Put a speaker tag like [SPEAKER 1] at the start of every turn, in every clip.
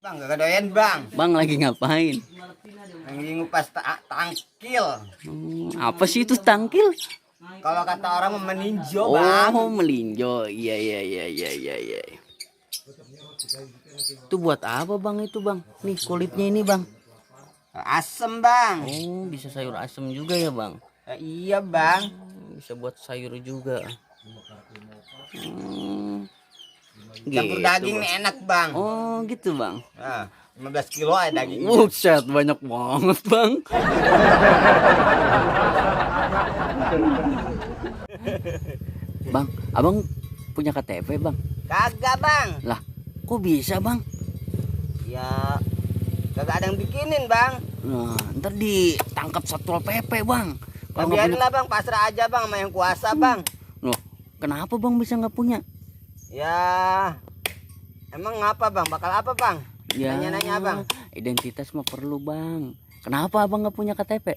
[SPEAKER 1] Bang, gak doyan bang.
[SPEAKER 2] Bang lagi ngapain?
[SPEAKER 1] Lagi ngupas tangkil.
[SPEAKER 2] Apa sih itu tangkil?
[SPEAKER 1] Kalau kata orang meninjau bang.
[SPEAKER 2] Oh, melinjo. Iya, iya, iya, iya, iya, iya. Itu buat apa bang itu bang? Nih kulitnya ini bang.
[SPEAKER 1] Asem bang.
[SPEAKER 2] Oh, bisa sayur asem juga ya bang?
[SPEAKER 1] Iya bang.
[SPEAKER 2] Bisa buat sayur juga.
[SPEAKER 1] Campur
[SPEAKER 2] Gitu,
[SPEAKER 1] daging
[SPEAKER 2] Bang.
[SPEAKER 1] nih enak bang.
[SPEAKER 2] Oh gitu bang.
[SPEAKER 1] Nah, 15 kilo aja dagingnya.
[SPEAKER 2] Buset, banyak banget bang. Bang, abang punya KTP bang?
[SPEAKER 1] Kagak bang.
[SPEAKER 2] Lah, kok bisa bang?
[SPEAKER 1] Ya kagak ada yang bikinin bang.
[SPEAKER 2] Nah, ntar ditangkap Satpol PP bang. Kalau nggak
[SPEAKER 1] Biarin
[SPEAKER 2] punya,
[SPEAKER 1] lah bang, pasrah aja bang sama yang kuasa bang.
[SPEAKER 2] loh, kenapa bang bisa nggak punya?
[SPEAKER 1] Ya emang ngapa bang? Bakal apa bang?
[SPEAKER 2] Ya,
[SPEAKER 1] Nanya-nanya bang.
[SPEAKER 2] identitas mah perlu bang. Kenapa abang nggak punya KTP?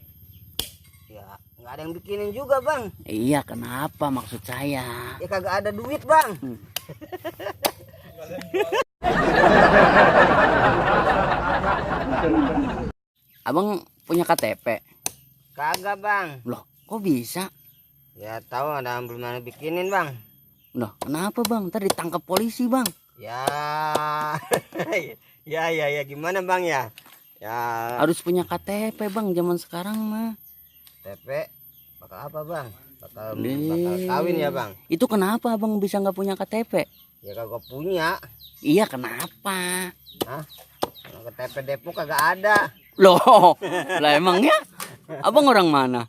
[SPEAKER 1] Ya nggak ada yang bikinin juga bang.
[SPEAKER 2] Iya, kenapa maksud saya?
[SPEAKER 1] Ya kagak ada duit bang.
[SPEAKER 2] Abang punya KTP?
[SPEAKER 1] Kagak bang.
[SPEAKER 2] Loh, kok bisa?
[SPEAKER 1] Ya tahu ada yang belum ada bikinin bang.
[SPEAKER 2] Loh, kenapa bang? Ntar ditangkap polisi bang.
[SPEAKER 1] Ya, ya gimana bang ya? Ya
[SPEAKER 2] Harus punya KTP bang, zaman sekarang mah.
[SPEAKER 1] TP bakal apa bang? Bakal
[SPEAKER 2] Nih.
[SPEAKER 1] kawin ya bang?
[SPEAKER 2] Itu kenapa abang bisa nggak punya KTP?
[SPEAKER 1] Ya kagak punya.
[SPEAKER 2] Iya, kenapa?
[SPEAKER 1] Hah? KTP Depok kagak ada.
[SPEAKER 2] Loh, lah emangnya? Abang orang mana?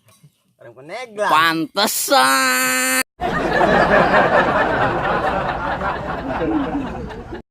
[SPEAKER 1] Orang Peneglang.
[SPEAKER 2] Pantesan.